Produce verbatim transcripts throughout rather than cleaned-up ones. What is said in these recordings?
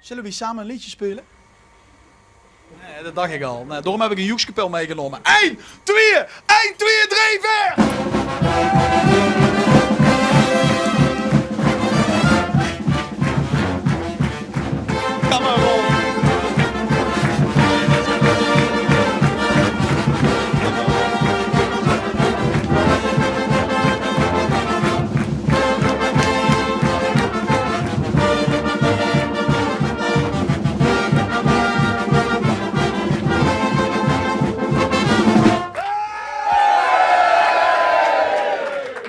Zölle we same ein leedje speule? Nae, det dach ich al. Nae, daorum höb ich ein joekskapel mitgenómme. Ein, twieë, ein, twieë, drie, veer! Come on.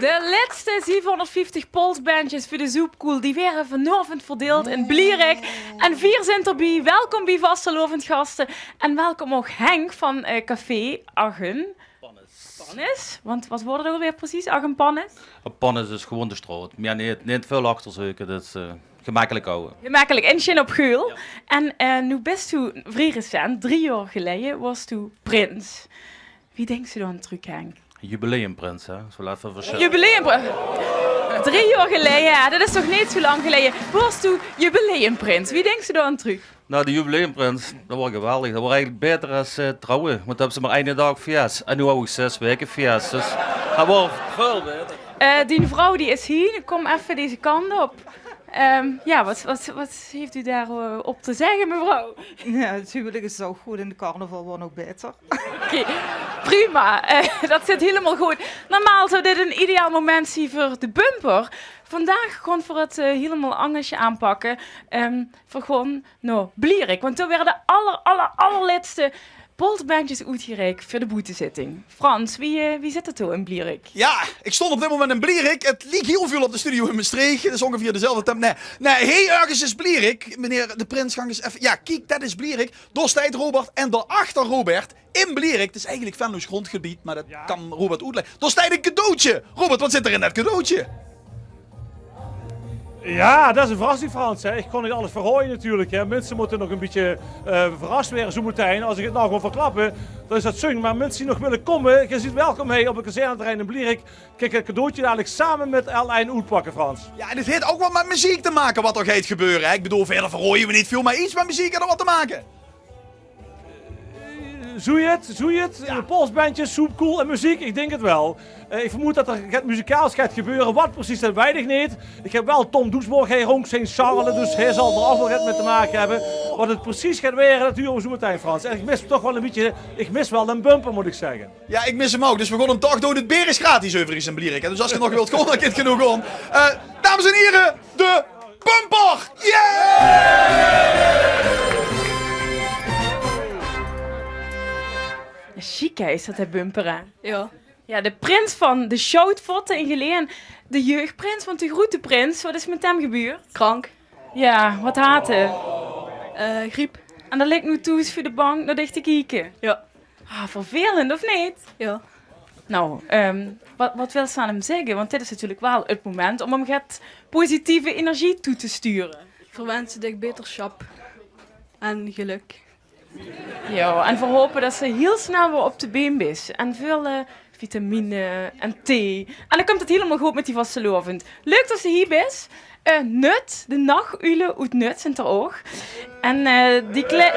De lètste zevenhóngerdvieftig polsbendjes veur de Zoepkoel, die waere vanaovend verdeild in Blierick. En veer zeen d'rbie. Welkom bie Vastelaovendgaste. En welkom ouch Henk van, eh, café Aggen. Pannes. Want wat waor 't ouch alweer precies? Aggen Pannes? Ein pannes is gewoon de straot. Mieë neet, neet väöl achter zeuke, dus, eh, gemekkelik hawwe. Gemekkelik. En sjoen op geul. Jao. En, eh, noe bis doe vrie recent, drie jaor geleje, waors doe prins. Wie dinks doe dao aan trök, Henk? Jubileumprins, hè? Zo laat van verschil. Jubileum. Drie jaor geleje, hè? Det is toch neet zo lang geleje? Waors doe jubileumprins? Wie dinks doe dao aan trök? Nou, de jubileumprins, det waor geweldig. Det waor eigelik baeter es, eh, trouwe. Want dan höbbe ze mer eine daag fies. En noe hawwe we zès waeke fies. Dus det waor väöl baeter. Eh, dien vrouw die is hie. Kóm effe deze kant op. Ehm, jao, wat, wat, wat haet ze dao, eh, op te zègke, mevrouw? Jao, 't huwelik is ouch good en de carnaval waor nog baeter. Oké, prima. Eh, det zit hielemaol good. Normaal zou dit ein ideaal moment zeen veur de bumper. Vandaag gaon v'r 't, eh, hielemaol angers aanpakke. Ehm, v'r gaon nao Blierick. Want dao waere de aller, aller, allerlètste polsbendjes oetgereik veur de boetezitting. Frans, wie, eh, wie zit 't dao in Blierick? Jao, ich stóng op dit moment in Blierick. 't Liek hiel väöl op de studio in Mestreech. 't Is óngeveer dezelfde temp. Nae, nae, hie örges is Blierick. Meneer de prins, gank ins effe. Jao, kiek, det is Blierick. Dao steit Robert en daoachter Robert in Blierick. 't Is eigelik Venloos grondgebied, mer det kan Robert oetlègke. Dao steit ein cadeautje. Robert, wat zit d'r in det cadeautje? Jao, det is ein verrassing, Frans, hè. Ich kós neet alles verraoje natuurlik, hè. Minse mótte nog ein bietje, eh, verras waere zometein. Es ich 't noe gaon verklappe, dan is det zunj. Mer minse die nog wille kómme, geer zeet welkom hie op 't kazerneterrein in Blierick. Kiek, 't cadeautje dalik same mit L één oetpakke, Frans. Jao, en 't haet ouch waal mit meziek te make wat d'r geit gebeure, hè. Ich bedoel, wiejer verraoje we neet väöl, mer get mit meziek haet d'r waal te make. Zoe 't, zoe 't. Jao. Polsbendjes, Zoepkoel en meziek, ich dink 't waal. Eh, ich vermoed det d'r get muzikaals geit gebeure. Wat precies, det weit ich neet. Ich höb waal Tom Doesborg hie rónk zeen sjarrele, dus hae zal d'r ouch waal get mit te make höbbe. Wat 't precies geit waere, det hure we zometein, Frans. En ich mis toch waal ein bietje, ich mis waal de bumper, mót ich zègke. Jao, ich mis 'm ouch. Dus we gaon 'm toch doon. 't Beer is gratis euverigens in Blierick, hè. Dus es ge nog wilt kómme, dan kint ge nog gaon. Eh, dames en hiere, de bumper! Yay! Sjiek, hè, is det, de bumper, hè? Jao. Jao, de prins van de Sjoutvotte in Gelaen. De jeugprins, want de groete prins, wat is mit 'm gebeurd? Krank. Jao, wat haet 'r? Eh, griep. En dae ligk noe thoes veur de bank nao dich te kieke. Jao. Ah, vervelend, of neet? Jao. Nou, ehm, wat, wat wils se aan 'm zègke? Want dit is natuurlik waal 't moment óm 'm get positieve energie toe te sture. Ich verwens dich betersjap en gelök. Jao, en veer hope det se hiel snel weer op de been bis. En väöl, eh, vitamine en thee. En dan kump 't hielemaol good mit die vastelaovend. Leuk det se hie bis. Eh, Nut, de nachuule oet Nut zint d'r ouch. En, eh, die klei-,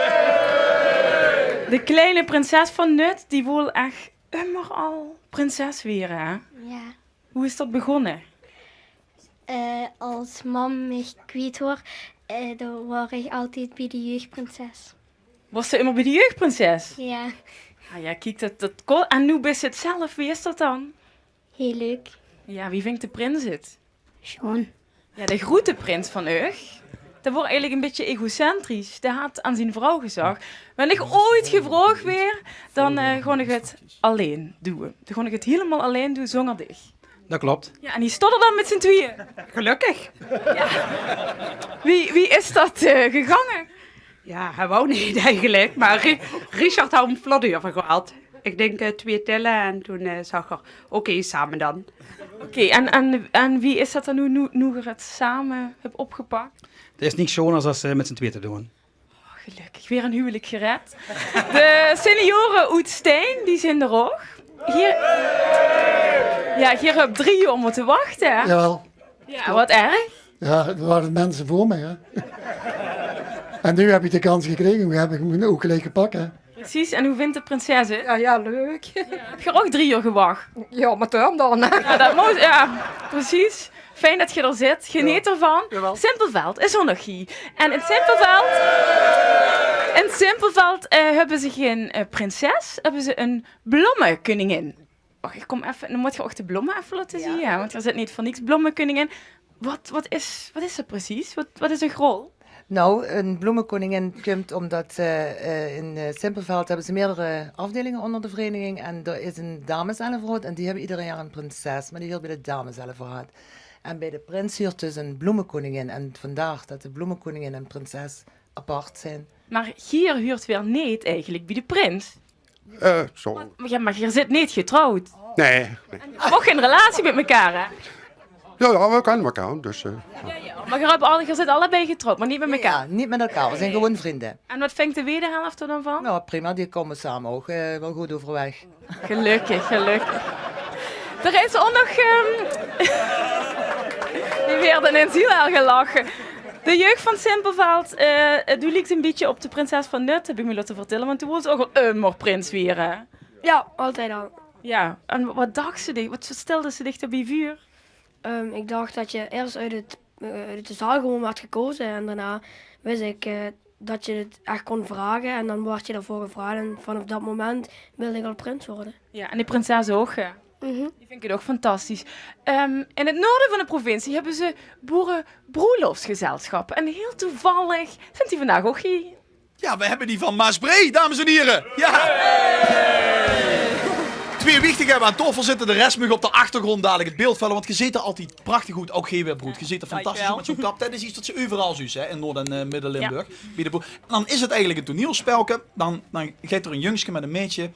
de kleine prinses van Nut, die wól ech ummer al prinses waere, hè? Jao. Wie is det begós? Eh, es mam mich kwiet waor, eh, dan waor ich altied bie de jeugprinses. Waors se ummer bie de jeugprinses? Jao. Ah jao, kiek, det, det kós. En noe bis se 't zelf. Wie is det dan? Hiel leuk. Jao, wie vindj de prins 't? Sjoen. Jao, de groete prins van uch, dae waor eigelik ein bietje egocentrisch. Dae haet aan zien vrouw gezag: "Wen ich ooit gevraog waer, dan, eh, gaon ich 't allein doon. Dan gaon ich 't hielemaol allein doon, zónger dich." Det klop. Jao, en hie staot 'r dan mit zien twieë. Gelökkig. Jao. Wie, wie is det, eh, gegange? Jao, hae wou neet eigelik, mer Ri-, Richard haw 'm vlot euvergehaold. Ich dink, eh, twieë tille en toen, eh, zag 'r: "Oké, same dan." Oké, en, en, en wie is det dan noe, noe, noe geer 't same höb opgepak? 't Is niks sjoeners es, eh, mit zien twieë te doon. Oh, gelökkig, weer ein huwelik gered. De seniore oet Stein, die zint d'r ouch. Hie, jao, hie höb ich drie jaor mótte wachte, hè? Jawel. Jao, wat erg. Jao, 't wore minse veur mich, hè. En noe höb iech de kans gekrege, noe höb iech 'm ouch geliek gepakt, hè. Precies, en wie vint de prinses 't? Jao, jao, leuk. Höb geer ouch drie oor gewach? Jao, meh dao dan, hè. Jao, dat mós, jao, precies. Fijn tot geer d'r zeet. Geneet d'rvan. Jawel. Simpelveld is ouch nog hie. En in Simpelveld, in Simpelveld, eh, höbbe ze gein, eh, prinses, höbbe ze 'n blommekeuningin. Och, iech kom effe, daan moot geer ouch de blomme effe laote zien, jao, want geer zeet neet veur niks blommekeuningin. Wat, wat is, wat is dat precies? Wat, wat is eur rol? Nou, 'n blommekeuningin kump umtot ze, eh, in, eh, Simpelveld höbbe ze meerdere aofdeilinge oonder de vereiniging. En dao is 'n dameselfraod en die höbbe eder jaor 'n prinses, meh die huurt bij de dameselfraod. En bij de prins huurt dus 'n blommekeuningin. En vandaar tot de blommekeuningin en prinses apart zien. Meh geer huurt weer neet eigelek bij de prins. Eh, zoe. Meh, jao, meh geer zeet neet getrouwd. Nein, nein. Ouch gein relatie mèt mekaar, hè? Jao, jao, veer kinne mekaar, dus, eh. Meh geer höb al, geer zeet allebei getrouwd, meh neet mèt mekaar. Jao, neet mèt mekaar. Veer zien gewoen vrinde. En wat vingk de wederhelf dao daan vaan? Nou, prima, die koume same ouch, eh, wel good euverweg. Gelökkeg, gelökkeg. D'r is ouch nog, ehm, die weerde in ziel al gelache. De jeug vaan Simpelveld, eh, doe lieks 'n bitteke op de prinses vaan Nut, höb iech miech laote vertèlle, want doe wouws ouch al ummer prins weure. Jao, altied al. Jao, en wat dachs diech, wat steldes diech debij veur? Ehm, iech dach tot geer iers oet 't, eh, oet de zaal gewoen woort gekoze en daonao wis iech, eh, tot geer 't ech kóns vraoge en daan woort geer daoveur gevraogd en vaanaof dat moment wèlde iech al prins weure. Jao, en de prinses ouch, hè? Die vingk 't ouch fantastisch. Ehm, in 't noorde vaan de provincie höbbe ze boerebroelofsgezelsjappe. En hiel toevallig zien die vaandaog ouch hie. Jao, veer höbbe die vaan Maasbree, dames en hiere. Jao. Twee wichtige höbbe aon taofel zitte, de res maag op d'n achtergroond dalek 't beeld vèlle, want geer zeet d'r altied prachteg oet, ouch geer weer, broed. Geer zeet d'r fantastisch oet mèt zoe'n kap. Dat is get wat ze euveral zuus, hè, in Noord- en, eh, Midde-Limburg. Bie de boe-, daan is 't eigelek e toneelspelke. Daan, daan geit d'r e jungske mèt e meidske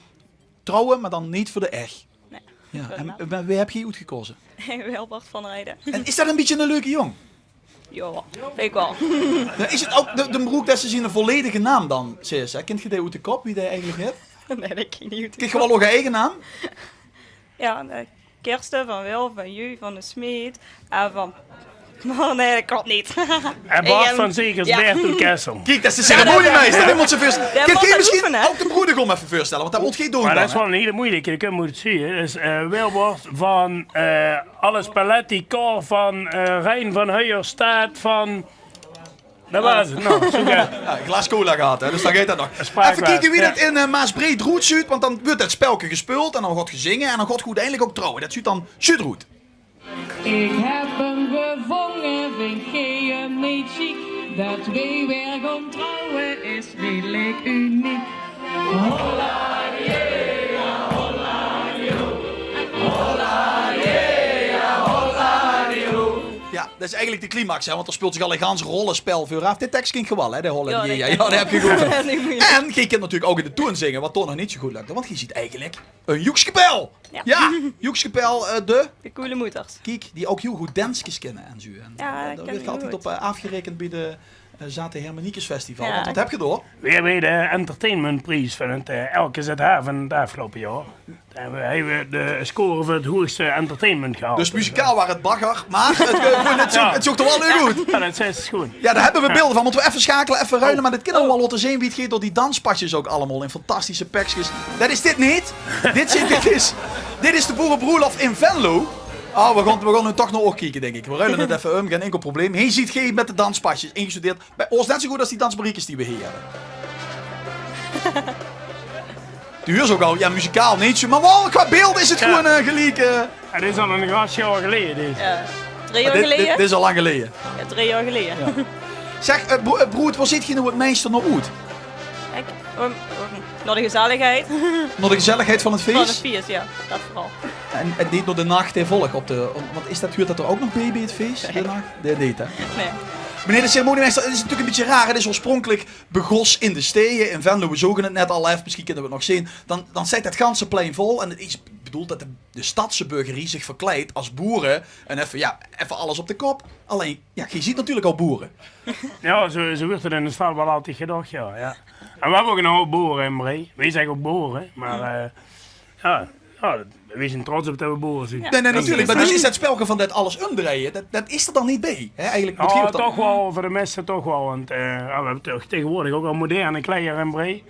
trouwe, meh daan neet veur de ech. Nein. Jao, en, eh, wie höb geer oetgekaoze? Wilbert van Reijden. En is dat e bitteke 'ne leuke jong? Jao, vin iech wel. Jao, is 't ouch de, de broek des zien volledige naam daan, C S, hè? Kint geer dee oet de kop, wie dee eigelek heet? Nein, dat kin iech neet oet de kop. Kint geer wel eur eige naam? Jao, eh, Kirsten van Wil, van Ju, van de Smeet en van Oh, nein, dat klop neet. En Bart van Zegers, Bert oet Kessel. Kiek, dat is de ceremoniemeister, dat moot ze veurstèlle. Kint geer mesjiens ouch de broedegom effe veurstèlle, want dat moot geer doen. Meh dat is wel 'n hiel meujeleke, dat kump oet 't zuie. Dat is, eh, Wilbert van, eh, Alles Paletti, Cor van, eh, Rein van Huijerstaat, van Dat waor 't. Nou, zoe geit 't. Jao, e glaas cola gehad, hè, dus daan geit dat nog. Effe kieke wie dat in, eh, Maasbree d'r oet zuut, want daan weurt dat spelke gespeuld en daan weurt gezinge en daan geit geer oeteindelek ouch trouwe. Dat zuut daan zoe d'r oet. Iech höb 'm gevónje, vin geer 'm neet sjiek? Dat weej weer goon trouwe is wezenlek uniek. Jao, dat is eigelek de climax, hè, want dao speult ziech al e gans rollespel veuraaf. Dit teks kint geer wel, hè, de Holla die, jao, dat höb geer good. En geer kint natuurlek ouch in de toon zinge, wat toch nog neet zoe good lök. Want geer zeet eigelek e joekskapel. Jao, joekskapel, eh, de... De Koele Moeters. Kiek, die ouch hiel good denskes kinne en zoe. En dao weurt geer altied op, eh, aofgerekend bie de eh, Zaate Hermeniekes Festival. Want wat höb geer dao? Veer höbbe de entertainmentpries vaan 't, eh, L K Z H vaan 't aofgeloupe jaor. En veer höbbe de score veur 't hoegste entertainment gehaold. Dus muzikaal waor 't bagger, meh 't, eh, 't zoog, 't zoog toch wel leuk oet. Jao, dat is sjoen. Jao, dao höbbe veer beelde vaan. Mote veer effe schakele, effe ruile, meh dat kinne veer wel laote zien wie 't geit door die danspadsjes ouch allemaol in fantastische pekskes. Dat is dit neet. Dit zit, dit is, dit is de boerebroelof in Venlo. Oh, veer goon, veer goon noe toch nao ouch kieke, dink iech. Veer ruile 't effe um, gein inkel probleem. Hei zeet geer mèt de danspadsjes ingestudeerd. Bij ós net zoe good es die dansmariekes die veer hei höbbe. Die huurs ouch al, jao, muzikaal neet zoe, meh wel qua beeld is 't gewoen, eh, geliek, eh. Jao, dit is al e gans jaor geleie, dit. Jao. Drei jaor geleie? Dit, dit is al laank geleie. Jao, drei jaor geleie. Jao. Zeg, eh, bro-, eh, broed, boe zeet geer noe 't meiste nao oet? Iech, ehm, ehm, nao de gezelligheid. Nao de gezelligheid vaan 't fees? Vaan 't fees, jao. Dat veural. En, en neet nao de nach die volg op de, want is dat, huurt dat d'r ouch nog bij, bij 't fees, de nach? Nein, neet, hè? Nein. Meneer de ceremoniemeister, 't is natuurlek e bitteke raar. 't Is oorspronkelek begós in de Steje, in Venlo, veer zoge 't net al eve, mesjiens kinne veer 't nog zeen. Daan, daan zit dat ganse plein vol en 't is bedoeld tot de, de stadse burgerie ziech verkleit es boere en eve, jao, eve alles op de kop. Allein, jao, geer zeet natuurlek al boere. Jao, zoe, zoe weurt 't in de stad wel altied gedach, jao, jao. En veer höbbe ouch 'nen houp boere in Bree. Veer zègke ouch boere, meh, eh, jao, jao, Weej zien trots op det weej boere zien. Nae, nae, natuurlik. Mer dus is det spelke van det alles umdrejje, det, det is d'r dan neet bie, hè? Eigelik, toch waal, veur de meiste toch waal. Want, eh, jao, weej hebbe toch taegewoordig ouch al moderne kleier in Bree.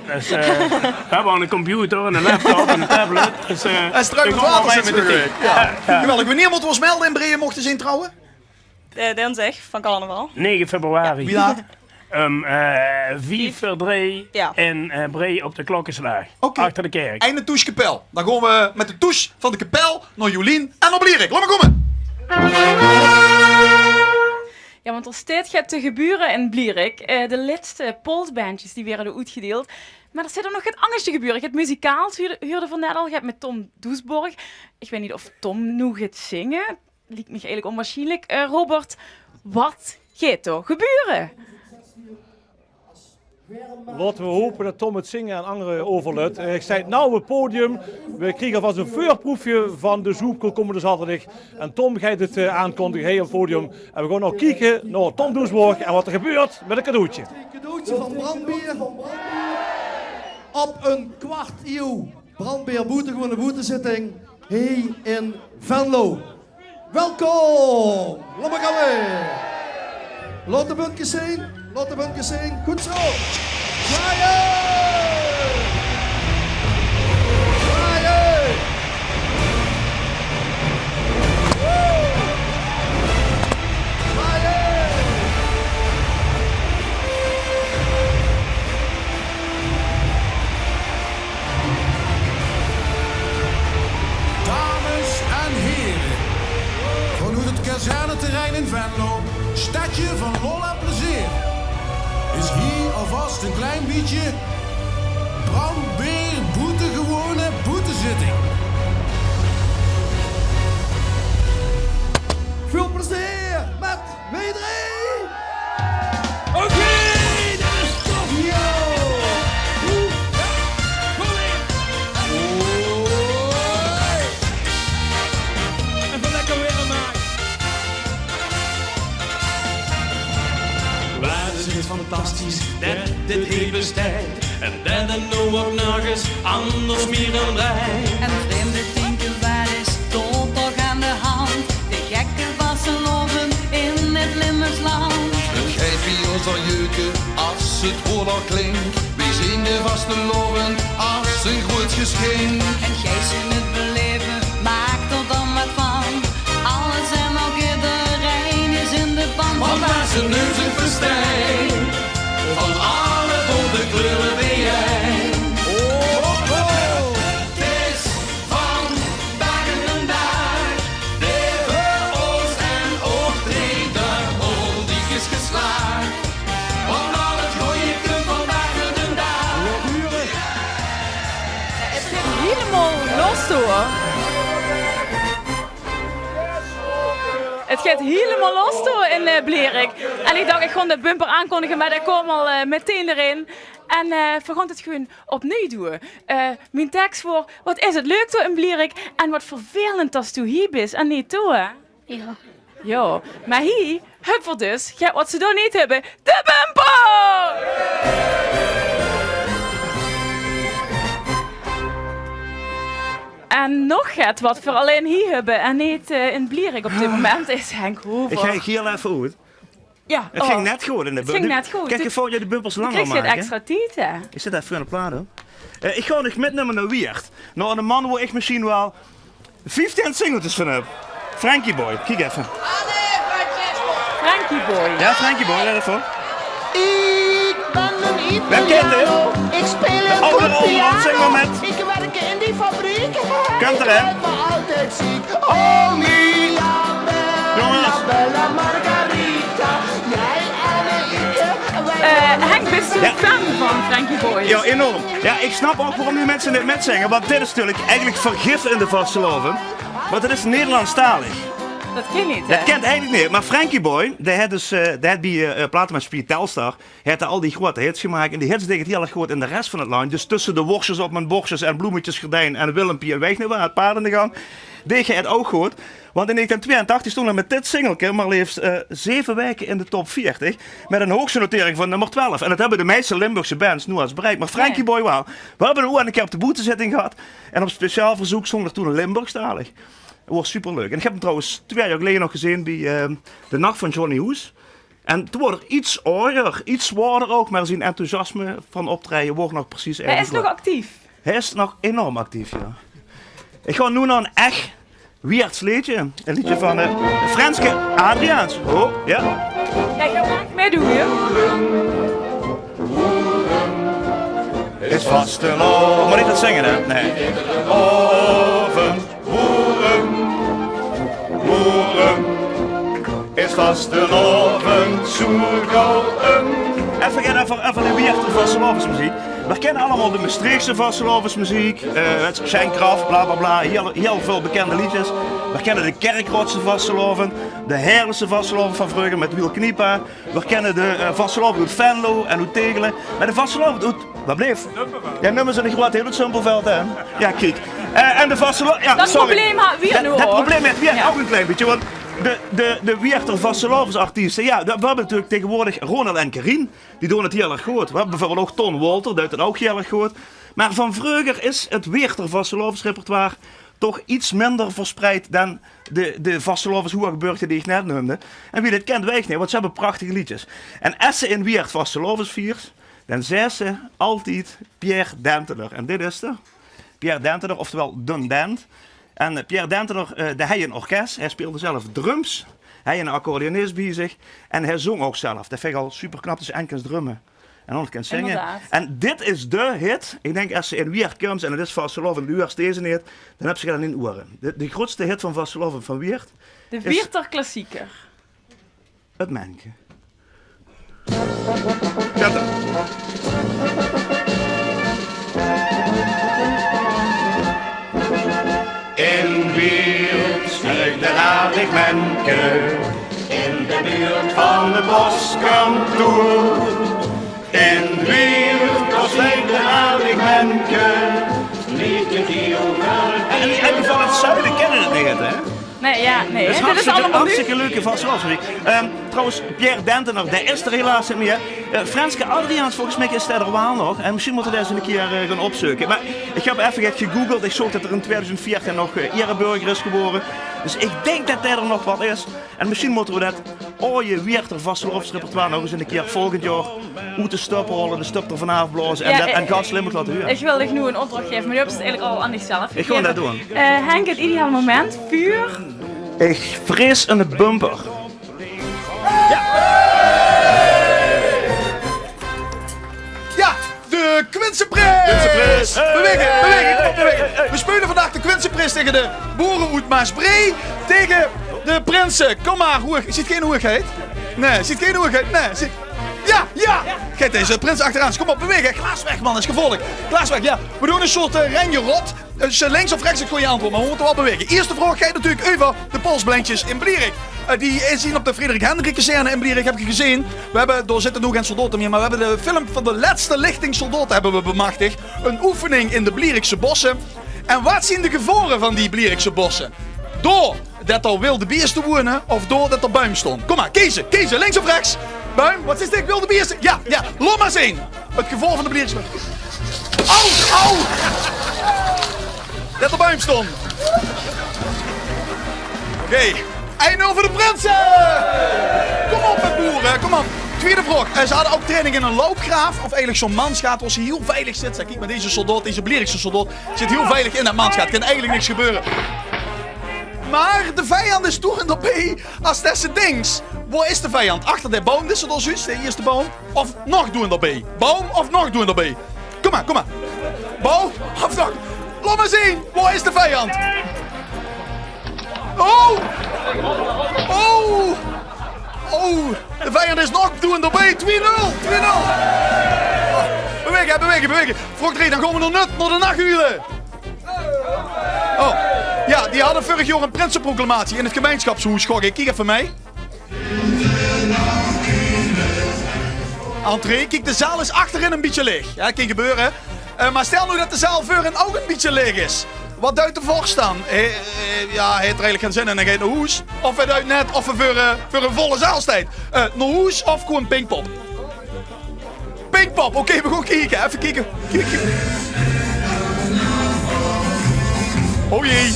Dus, eh, weej hebbe al 'ne computer en 'ne laptop en 'ne tablet. Dus, eh, struimend water zit d'r bie. Jao. Geweldig. Wienie mótte weej ós melde in Bree, mochte weej zien trouwe? Eh, dinsdig van carnaval. Nege februari. Wie laat? Ehm, eh, vief veur drie in, eh, Bree op de klokkeslaag. Oké. Achter de kerk. En de Toeskapel. Dan gaon weej mit de toes van de kapel nao Jolien en nao Blierik. Laot mer kómme. Jao, want d'r steit get te gebäöre in Blierik. Eh, de lètste polsbendjes die waere d'r oetgedeild. Mer d'r steit ouch nog get angers te gebäöre. Get muzikaals huurde, huurde v'r net al. Get mit Tom Doesborg. Ich weit neet of Tom noe geit zinge. Liek mich eigelik ónwaarsjienlik. Eh, Robert, waat geit d'r gebäöre? Laote we hope det Tom het zinge aan angere euverlaot. Eh, ich zeen 't nao het podium. We kriege alvas ein veurproefje van de Zoepkoel kómmende zaoterdig. En Tom geit het, eh, aankondige, hie op het podium. En we gaon noe kieke nao Tom Doesborg en waat d'r gebäört mit ein cadeautje. Ein cadeautje van Brandbeer. Op ein kwart ieuw Brandbeer boetegewoon boetezitting. Hie in Venlo. Welkom! Laot mer gaon. Laot de bunkes zeen. Laot de bunkes zeen. Good zo. Zwaaie! Zwaaie! Woe! Zwaaie! Dames en here, vanoet het kazerneterrein in Venlo, stedje van lol en plezeer, is hie alvas ein klein bietje Brandbeer boetegewone boetezitting. Väöl plezeer mit W drie! Oké, det is top! Yo! Kóm in! Hoi! Effe lekker waere, maat! Waat is dit fantastisch, det dit hie besteit. En det d'r noe ouch nörges angers mieër in drejt. En vreemde tinke, waat is dao toch aan de hand? De gekke vastelaovend in het Limburgs land. Het geit bie ós al jeuke as het woord al klink. Weej zeen de vastelaovend as ein groeat geschink. En geis se het belaeve, maak d'r dan waat van. Alles en ouch ederein is in de ban. Want waat ze neus in festijn, van alle bonte kleure biejein. Ho, ho, ho. 't Is vandaag eine daag, dae veur ós en ouch drie de Holdiekes geslaag. Want al het gooje kump vandaag eine daag. Het geit hielemaol los, huur. Het geit hielemaol los dao in, eh, Blierik. En ich dach, ich gaon de bumper aankondige, mer dae kwaam al, eh, meteen d'rin. En, eh, veer gaon het gewoon opnuuj doon. Eh, mien teks waor: waat is het leuk dao in Blierik en waat vervelend det se hie bis en neet dao, hè? Jao. Jao, mer hie höbbe veer dus, jao, waat ze dao neet höbbe, de bumper! En nog get waat veer allein hie höbbe en neet, eh, in Blierik op dit moment, is Henk Hoover. Ich gaon hie effe oet. Jao, het ging net good in de bumper. Het ging net good. Kiek, de volgende de bumpers langer make. Krieg se extra tied, hè? Ich zit effe in de plaat, huur. Eh, ich gaon uch mitnumme nao Wieërt. Nao eine man wo ich mesjien waal vieftien singeltjes van höb. Frankie Boy, kiek effe. Frankie Boy. Jao, Frankie Boy, let effe op. Ich bön eine Italiano. Wae kint 'm? Ich speel 'm good piano. Ich werk in die fabriek. Kump d'r aan. Ich bön altied ziek. Oh mia bella, bella Margarita. Jao, en ich, eh, Henk, bis doe fan van Frankie Boy? Jao, enorm. Jao, ich snap ouch waorom die minse dit mitzinge, want dit is natuurlik eigelik vergif in de vastelaovend. Want het is Nederlandstalig. Det kint neet, hè? Det kint eigelik neet. Mer Frankie Boy, dae haet dus, eh, dae haet bie, eh, eh, platemaatschappij Telstar, haet al die groeate hits gemaak. En die hits dege 't hiel erg good in de res van 't landj. Dus tösse de worsjes op mien borsjes en bloemetjesgerdijn en Willempie en weeg neet waat, paard in de gang, dege 't ouch good. Want in negentien tweeëntachtig stóng 'r mit dit singelke mer leefs, eh, zeve waeke in de top veertig. Mit 'n hoogste notering van nummer twelf. En det höbbe de meiste Limburgse bands noeats bereikt. Mer Frankie Boy waal. Veer höbbe 'm oeats 'ne kier op de boetezitting gehad. En op speciaal verzeuk zóng 'r toen Limburgstalig. 't Waas superleuk. En ich höb 'm trouwens twee jaor geleje nog gezeen bie, eh, de Nach van Johnny Hoes. En toen woort 'r iets ajer, iets zwaorder ouch, mer zien enthousiasme van optraeje woort nog precies aeve good. Hae is nog actief. Hae is nog enorm actief, jao. Ich gaon noe nao 'n ech Wieërts leedje. E leedje van, eh, Frenske Adriaans. Oh, jao. Jao, ich gaon ech mitdoon, jao. Is vastelaovend. Mót ich det zinge, hè? Nae. Aovend, boere, boere, is vastelaovend zoe gauw um. Effe, effe, effe de Wieërter vastelaovesmeziek. Veer kènne allemaol de Mestreechse vastelaovesmeziek, eh, 't Sjeng Kraf, bla, bla, bla, hiel, hiel väöl bekènde leedjes. Veer kènne de Kirchroadse vastelaovend, de Heerlese vastelaovend van vreuger mit Wiel Kniepa. Veer kènne de, eh, vastelaovend oet Venlo en oet Tegele. Mer de vastelaovend oet, waat bleef? Jao, neume ze 'ne groeate hit oet Zumpelveld, hè? Jao, kiek. Eh, en de vastelaovend, jao, sorry. Det probleem höbbe veer noe ouch. Det probleem höbbe veer ouch e klein bietje, want de, de, de Wieërter vastelaovesartieste, jao, veer höbbe natuurlik taengewoordig Ronald en Karin, die doon 't hiel erg good. Veer höbbe beveurbeeld ouch Ton Wolter, deit 't ouch hiel erg good. Mer van vreuger is 't Wieërter vastelaovesrepertoire toch iets minder verspreid dan de, de vastelaoveshoeaggebeurte die ich net neumde. En wie det kènt, weit neet, want ze höbbe prachtige leedjes. En es se in Wieërt vastelaovend viers, dan zaes se altied Pierre Dentener. En dit is 'r. Pierre Dentener, oftewel Dun Dent. En, eh, Pierre Dentener, eh, dae hej 'n orkes. Hae speelde zelf drums. Hae hej 'nen accordeonist bie zich. En hae zóng ouch zelf. Det vinj ich al superknap, dus en kins drumme. En ouch nog kins zinge. Inderdaad. En dit is de hit. Ich dink, es se in Wieërt kums en 't is vastelaovend en doe huurs deze hit, dan höbs se 'm in de oere. De, de groeatste hit van vastelaovend van Wieërt. De Wieërter klassieker. 't Menke. Jao, dan. In Wieërt steit 'n aardig menke in de buurt van 't postkantoor. In Wieërt, dao steit 'n aardig menke, liet 't hiel. En die, en die van 't zuide kènne 't neet, hè? Nae, jao, nae, det is hartstikke, allemaol nuuj. Hartstikke leuke vastelaovesmeziek. Ehm, trouwens, Pierre Dentener, dae is 'r helaas neet mieë. Eh, Frenske Adriaans, volges mich is dae 'r waal nog. En mesjien mótte veer dae ins 'ne kier, eh, gaon opzeuke. Mer ich höb effe get gegoogeld. Ich zoog det 'r in tweeduizend veertien nog, eh, ereburger is gewore. Dus ich dink det dae 'r nog waal is. En mesjien mótte veer det aoje Wieërter vastelaovesrepertoire nog ins 'ne kier volgend jaor oet de stup haole, de stup d'rvan aafblaoze en det aan gans Limburg laote hure. Ich wil dich noe 'n opdrach gaeve, mer die höbs se eigelik al aan dichzelf gegaeve. Ich gaon det doon. Eh, Henk, 't ideaal moment veur? Ich vrees 'ne bumper. Jao. Jao, de Quinse Prinse! Quinse Prinse! Bewege, bewege, kom op, bewege! Hey, hey, hey. Veer speule vandaag de Quinse Prinse taenge de boere oet Maasbree, taenge de prinse. Kom mer, hoeg. Ziet gein hoegheid? Nae, ziet gein hoegheid? Nae, ziet, jao, jao! Geit deze prins achteraan. Kom op, bewege. Glaas weg, man, is gevaorlik. Glaas weg, jao. Veer doon 'n soort, eh, renjerot. Eh, dus links of rechts, dan kins se antwoorde, mer veer mótte waal bewege. Ierste vraog geit natuurlik euver de polsblendjes in Blierick. Eh, die, eh, zien op de Frederik Hendricks kazerne in Blierick, höb ich gezeen. Veer höbbe, dao zitte noe gein soldaote mieë, mer veer höbbe de film van de lètste lichting soldaote höbbe veer bemachtig. 'n Oefening in de Blierickse bosse. En waat zien de gevaore van die Blierickse bosse? Dao det d'r wilde bieëste woeëne of dao det d'r buim staon? Kom mer, keze, keze, links of rechts? Buim, waat is dit? Wilde bieëste? Jao, jao, laot mer zeen. 't Gevaor van de Blierickse. Au, au! Det d'r buim staon. Oké. Ein nul veur de prinse! Kom op, hè, boere, kom op. Twiede vraog. Eh, ze hadde ouch training in 'n loupgraaf, of eigelik zoe'n mansgaat, wo se hiel veilig zits. Kiek mer, deze soldaat, deze Blierickse soldaat, zit hiel veilig in det mansgaat. Kan eigelik niks gebeure. Mer de vijand is doeënd d'rbie es det se dinks. Wo is de vijand? Achter de boum, dit is 't al zjuus, de ierste boum. Of nog doeënder bie. Boum of nog doeënder bie. Kom mer, kom mer. Boum of nog. Laot mer zeen. Wo is de vijand? Oh! Oh! Oh! De vijand is nog doeënder bie. Twee nul. Twee nul. Bewege, bewege, bewege. Vraog drie, dan gaon veer nao Nut, nao de Nachuule. Oh. Ja, die hadde vörig jaor 'n prinseproclamatie in 't gemeinsjapshoes. Gok ik, kiek effe mei. Entree, kiek, de zaal is achterin 'n bietje leeg. Ja, kan gebeure. Eh, maar stel noe det de zaal veurin ouk 'n bietje leeg is. Wat duit de vors dan? He, eh, ja, hae haet d'r eigelik gen zin in en geit nao hoes. Of hae duit net of 'r veur, eh, veur 'n volle zaal steit. Eh, nao hoes of gewoen Pinkpop? Pinkpop, oké, we gaon kieke. Effe kieke. Kieke. Oh jee.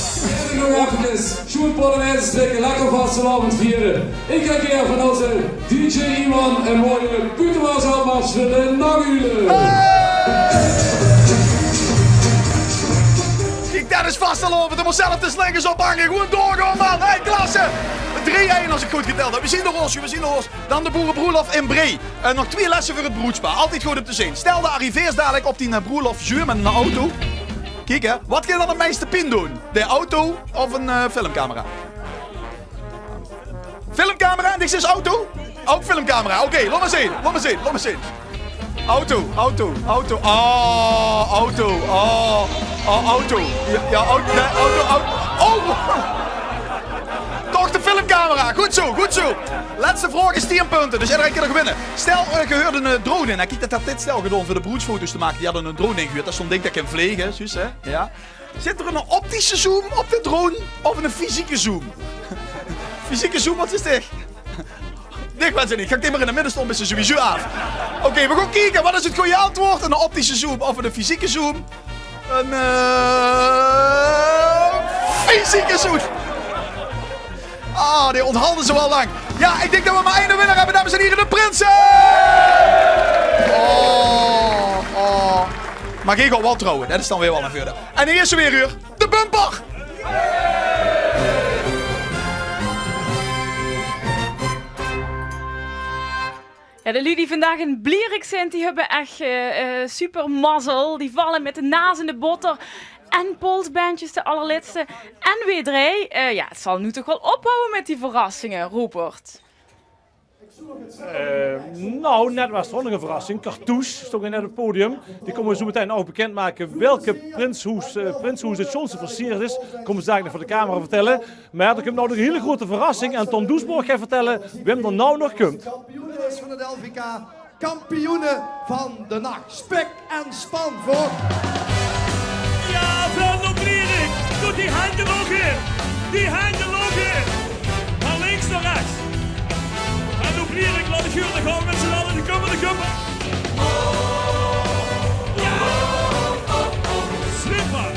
Sjoen Polonaise, lekker vastelaovend viere. Ik heb hier van onze D J Iwan een mooie buitenwaasopmars voor de Nachulen. Kiek, det is vastelaovend. D'r mot zelf de slingers ophange. Gewoen doorgaon, man. Hey, klasse. Drie-ein, as ik good geteld heb. We zien de roos, we zien de roos. Dan de boerebroelof in Bree. Eh, nog twieë lesse veur 't broedspaar. Altied good um te zeen. Stel, de arriveers dalik op die, eh, broelof zuur mit 'n auto. Kiek, hè. Wat geit dan 't meiste pien doon? De auto of 'n, eh, filmcamera? Filmcamera en dit is auto? Ouk filmcamera. Oké, laot maar zeen. Laot maar zeen. Laot maar zeen. Auto, auto, auto. Oh, auto. Oh, oh, auto. Ja, ja, auto. Nee, auto, auto. Oh! Toch de filmcamera. Good zo, good zo. Lètste vraog is tieën punte, dus ederein kin nog winne. Stel, eh, gehuurde 'n, eh, drone in. Kiek, det had dit stel gedaon veur de broedsfoto's te make. Die hadde 'n drone ingehuurd. Det is zoe'n ding det kin vlege, zuus, hè? Ja. Zit d'r 'n optische zoom op de drone of 'n fysieke zoom? Fysieke zoom, wat is dit? Dit weit ik neet. Gaon ik dit maar in 't midde staon, bis se sowieso aaf. Oké, we gaon kieke. Wat is 't gooj antwoord? 'n Optische zoom of 'n fysieke zoom? 'n, eh, fysieke zoom. Ah, die onthalde ze waal lang. Ja, ik dink det we maar eine winnaar hebbe, dames en hiere. De prinse! Oh, oh. Maar geej gaot waal trouwe. Det is dan weer waal 'n veurdeil. En hie is ze weer, huur. De bumper! Ja, de luuj die vandaag in Blierik zint, die höbbe ech, eh, eh, super mazzel. Die valle mit de naas in de botter. En polsbendjes, de allerlètste. En W drie, eh, ja, 't zal noe toch waal ophawwe mit die verrassinge, Rupert. Eh, nou, net waas d'r ouch nog 'n verrassing. Cartouche stóng net op 't podium. Die kómme we zo metein ouch bekindmake welke prinshoes, eh, prinshoes 't sjoonste versierd is. Kómme ze dalik nog veur de camera vertèlle. Mer d'r kump nou nog 'n hiel groeate verrassing en Ton Doesborg geit vertèlle wae d'r nou nog kump. Kampioene van het L V K, kampioene van de nacht. Spek en span veur. Ja, Venlo Blierik. Doot die henj omhoeg. Die henj omhoeg. Van links nao rechts. Venlo Blierik, laot de geurne gaon mit z'n alle. Die kómme, die kómme. Ja. Slipper.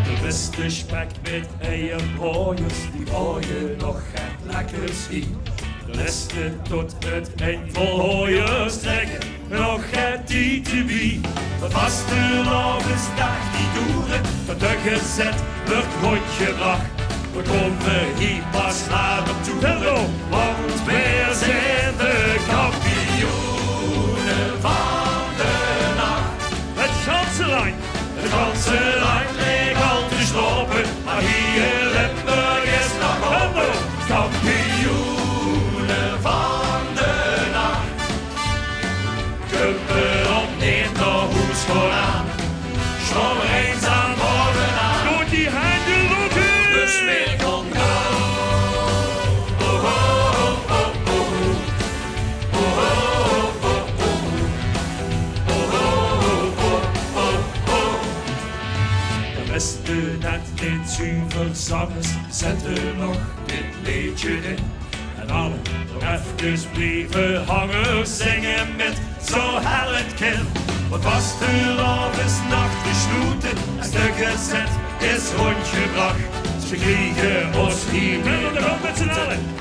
De bèste spek mit eiebraojers, die braoje nog het lekkers hie. De lèste tot het ein vol hooiers trèkke nog het tied d'rbie. De vastelaovesdaag die doere tot d'r gezèt wuuert rondjebrach. We kómme hie pas later toe, want veer zeen de kampioene van de nacht. Het ganse landj, het ganse landj leek al te slaope, mer hie in Limburg is nog ope. Kampioene van de nacht. Kump op neet nao hoes gaon aan. Sjlaot mer eins aan bovenaan. Doot die henj omhoeg. De sfeer kump door. Oh, oh, oh, oh, oh. De bèste det dit zuver zang is, zèt d'r nog dit leedje in. En alle nog efkes blieve hange, zinge mit, zo hel 't kin. Want vastelaovesnacht gesloete, en stök gezèt is rondjebrach. Ze kriege ós hie neet.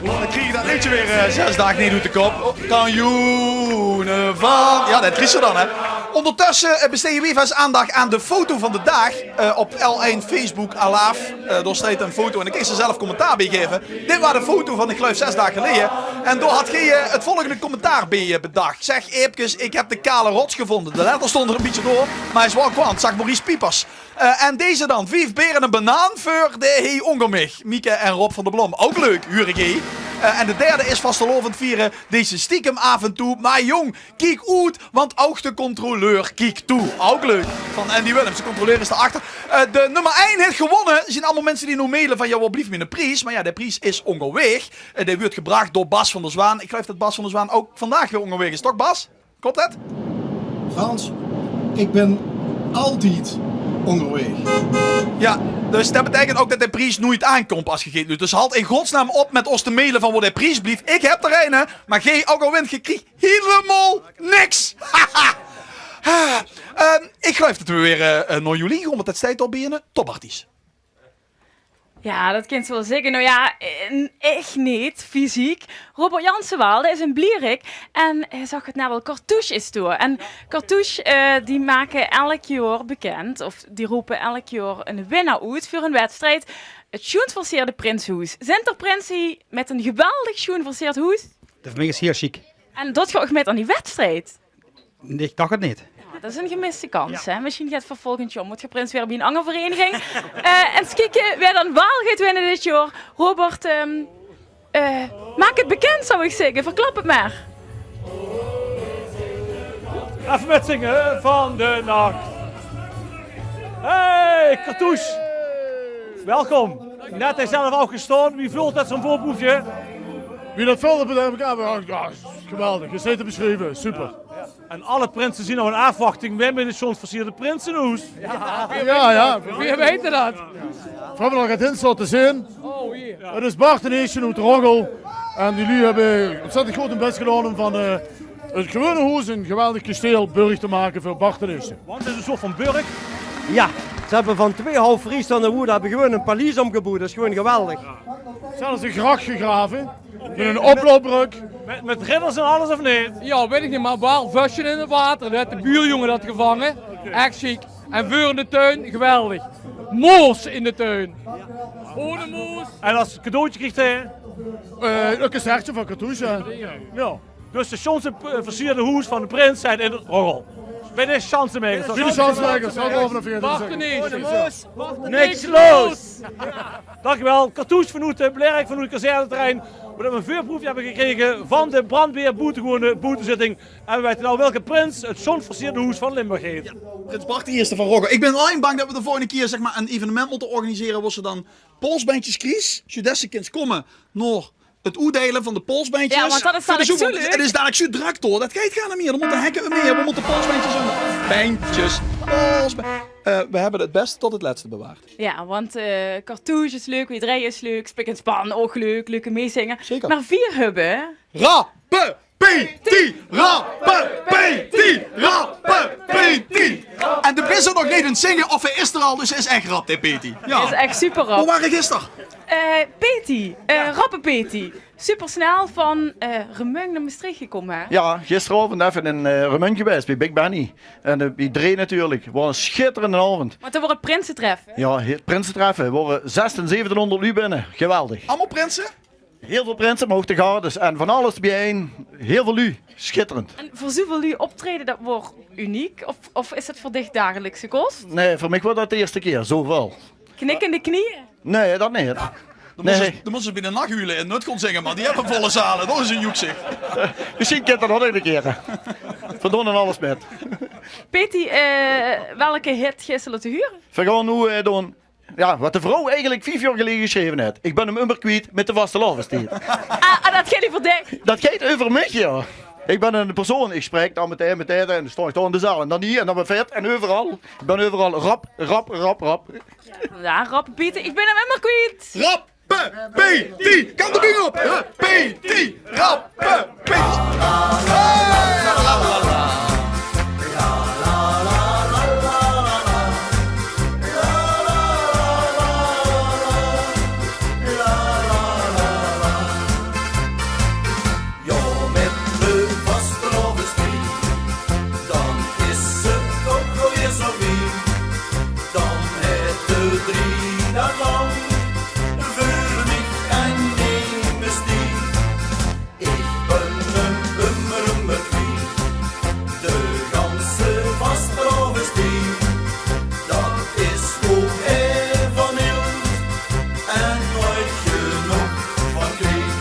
We kriege det leedje weer, eh, zès daag neet oet de kop. Oh, kampioene van... Ja, det kriegs se dan, hè. Óngertösse, eh, besteje weej ins aandach aan de foto van de daag, eh, op L1 Facebook Alaaf. Eh, dao steit ein foto en dan kins se zelf commentaar beej gaeve. Dit waas de foto van, ich geluif, zès daag geleje. En dao had geej, eh, 't volgende commentaar beej, eh, bedach. Zeg, Eepkes, ik heb de kale rots gevonden. De letter stond er ein bietje door, maar hae is waal kwant. Zag Maurice Piepers. Eh, en deze dan. Vief bere en ein banaan veur de Hey Ónger mich. Mieke en Rob van der Blom. Ouk leuk, huur ik hie. Eh, en de derde is vastelaovend viere, dees se stiekem aaf en toe. Mer jóng, kiek oet, want ouch de controleur kiek toe. Ouch leuk. Van Andy Willems, de controleur is dao achter. Eh, de nummer ein haet gewónne. Zien allemaol minse die noe maile van: jao, wo blief miene pries? Mer jao, de pries is óngerwaeg. Eh, dae wuuert gebrach door Bas van der Zwaan. Ich geluif det Bas van der Zwaan ouch vandaag weer óngerwaeg is, toch Bas? Klop det? Frans, ich bön altied óngerwaeg. Jao, dus det beteikent ouch det de pries noeit aankump es ge geet noeit. Dus halt in godsnaam op mit ós te maile van wo de pries blief. Ich höb d'r eine, mer geej, ouch al wint geej, kriegt hielemaol niks. Ehm, ich geluif det we weer, eh, eh, nao Jolien gaon, want det steit al bie eine topartiest. Jao, det kins se waal zègke. Noe jao, eh, ech neet fysiek. Robert Jansen waal, dae is in Blierick. En hae zag 't net al, Cartouche is dao. En Cartouche, eh, die make elk jaor bekind, of die rope elk jaor eine winnaar oet veur ein wedstrijd. 't Sjoens verseerde prinsehoes. Zint d'r prinse mit ein geweldig sjoen verseerd hoes? Det veur mich is hiel sjiek. En doot geer ouch mit aan die wedstrijd? Ich dach 't neet. Jao, det is ein gemiste kans, hè? Mesjien geit 't veur volgend jaor, mót geer prins waere bie ein anger vereiniging. Eh, ins kieke wae dan waal geit winne dit jaor. Robert, ehm, eh, maak 't bekind, zou ich zègke. Verklap 't mer. Effe mitzinge van de nach. Hey, Cartouche. Welkom. Net zelf ouch gestaon. Wie veult det, zoe'n veurproefje? Wie det veult, det bedrijf ich aan. Jao, geweldig. Is neet te besjrieve. Super. En alle prinse zien noe in aafwachting. Wae mit 't sjoens verseerde prinsehoes? Jao, jao. Veer weite det. Veer höbbe al get hints laote zeen. 't Is Bart en Eesje oet Roggel. En die luuj höbbe ontzettend good hun bès gedaon óm van, eh, 't gewone hoes ein geweldig kasteel, burg te make veur Bart en Eesje. Want 't is ein soort van burg. Jao, ze höbbe van twee haof vriestaonde woede höbbe ze gewoon ein paleis ómgeboewd. Det is gewoon geweldig. Zelfs ein grach gegrave. Mit ein oploopbrök. Mit, mit ridders en alles, of neet? Jao, weit ich neet, mer waal vösje in 't water. Dao haet de buurjóng det gevange. Ech sjiek. En veur in de tuin, geweldig. Moos in de tuin. Gewone moos. En es cadeautje krieg hae? Eh, ein kassertje van Cartouche, hè. Jao. Dus 't sjoenste, eh, verseerde hoes van de prins zit in Roggel. Bie de Sjansemeigers. Bie de Sjansemeigers, Roggel van de veertien. Wach, neet. Niks los. Dankjewel, Cartouche vanoet, eh, Blierick, vanoet 't kazerneterrein. Wo det we ein veurproefje höbbe gekrege van de Brandbeer Boetegewone Boetezitting. En we weite noe welke prins 't sjoenst verseerde hoes van Limburg haet. Jao, prins Bart de Ierste van Roggel. Ich bön allein bang det we de volgende kier, zeg mer, ein evenement mótte organisere wo se dan polsbendjes kriegs, zoedet se kins kómme nao 't oetdeile van de polsbendjes. Jao, want det is dalik zoe leuk. 't Is dalik zoe drök, huur. Det geit gaar neet mieë. Dan mótte hekke mieë. We mótte polsbendjes en bendjes. Polsbe-, eh, we höbbe 't bèste tot 't lètste bewaard. Jao, want, eh, Cartouche is leuk, W drie is leuk, Spik en Span ouch leuk, leuke meezinge. Zeker. Mer veer höbbe Rappe Petie, Rappe Petie, Rappe Petie. En de bis d'r nog neet aan 't zinge of hae is d'r al, dus hae is ech rap, de Petie. Jao. Is ech super rap. Wo waas se gister? Eh, Petie, eh, Rappe Petie. Supersnel van, eh, Remunj nao Mestreech gekómme, hè? Jao, gisteraovend effe in, eh, Remunj gewaes, bie Big Benny. En, eh, bie Dree natuurlik. Waas 'ne sjitterende aovend. Want dao waor 't prinsetreffe. Jao, hie-, prinsetreffe. Waore zestien, zeventienhóngerd luuj binne. Geweldig. Allemaol prinse? Hiel väöl prinse, mer ouch de gardes en van alles bie-ein. Hiel väöl luuj. Sjitterend. En veur zoeväöl luuj optraeje, det waor uniek? Of, of is det veur dich dagelikse kos? Nae, veur mich waor det de ierste kier, zoeväöl. Knikkende knieje? Nae, det neet. Nae. Dan mós se, dan mós se bie de Nachtjuwelen in Nutgond zinge, mer die höbbe volle zale. Det is ein joekzicht. Mesjien kint det nog ein kier. Veer doon aan alles mit. Petie, eh, welke hit geis se laote hure? Veer gaon noe, eh, doon Jao, waat de vrouw eigelik vief jaor geleje gesjreve haet. Ich bön 'm ummer kwiet mit de vastelaovestied. Ah, ah, det geit euver dich? Det geit euver mich, jao. Ich bön 'n persoon, ich spraek dan mit dae, mit dae, en dan staon ich dao in de zaal en dan hie en dan weer vèt en euveral. Ich bön euveral rap, rap, rap, rap. Jao, rap, Petie, ich bön 'm ummer kwiet. Rap! Pe-, Petie, kan de bing op. Hup, Petie, rap, pe-, Petie. Hey, la, la, la. Jao, mit de vastelaovestied, dan is 't toch waal weer zoe wied. Dan haet de drie daag lang veur mich ein neem bestied. Ich bön 'm ummer, ummer kwiet, de ganse vastelaovestied. Det is oet van hiel en noeit genóg van kwiet.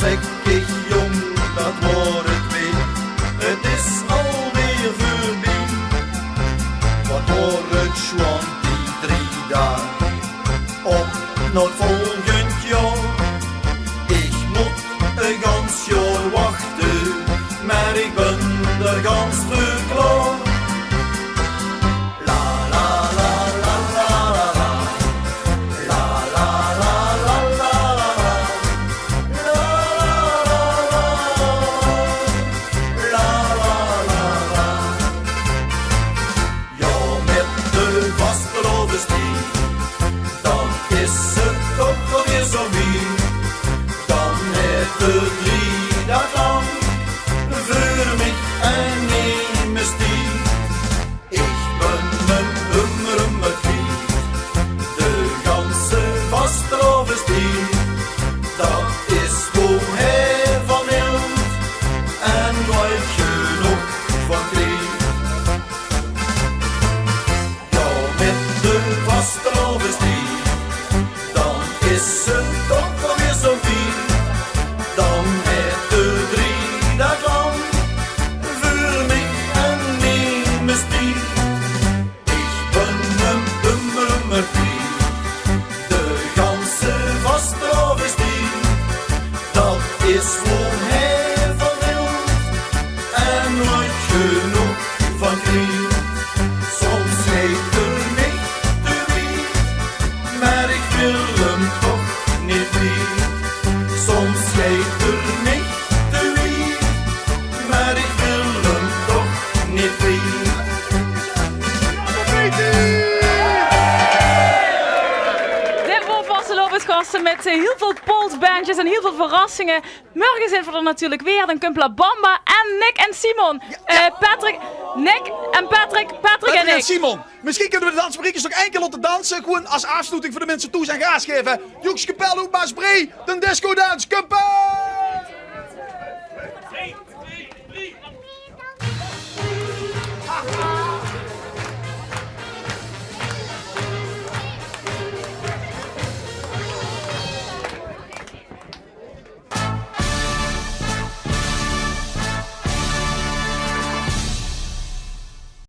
Pekig jóng, dat waor 't weer. 't Is alweer veurbie. Wat waor 't sjoon die drie daag. Op nao 't volgend jaor. Ich mót e gans jaor wachte, mer ich bön d'r gans veur klaor. La, la, la, la, la, la, la. La, la, la, la, la, la, la. La, la, la, la, la. Jao, mit de vastelaovestied, dan is 't toch alweer zoe wied. Dan haet 't drie daag lank veur mich ein nemes tied. Ich bön 'm ummer, ummer kwiet. De ganse vastelaovestied, dat is wo hae van hilt en noeit genóg van kriet. Jao, mit de vastelaovestied, dan is 't toch alweer zoe wied. Dan haet 't drie daag lank veur mich ein nemes tied. Ich bön 'm ummer, ummer kwiet. De ganse vastelaovestied, dat is wo hae van hilt en noeit genóg van kriet. Soms geit 'r mich te wied, mer ich wil 'm toch neet kwiet. Soms geit 'r mich te wied, mer ich wil 'm toch neet kwiet. Dit waor Vastelaovesgaste mit, eh, hiel väöl polsbendjes en hiel väöl verrassinge. Mörge zeen v'r d'r natuurlik weer. Dan kump La Bamba en Nick en Simon. Eh, Patrick, Nick en Patrick, Patrick en Nick. Simon. Misschien kunnen we de dansmariekes nog één keer laten dansen. Gewoon als afsluiting voor de mensen toe zijn gaas geven. Joekske Pelle, Maasbree, de discodans. Kump!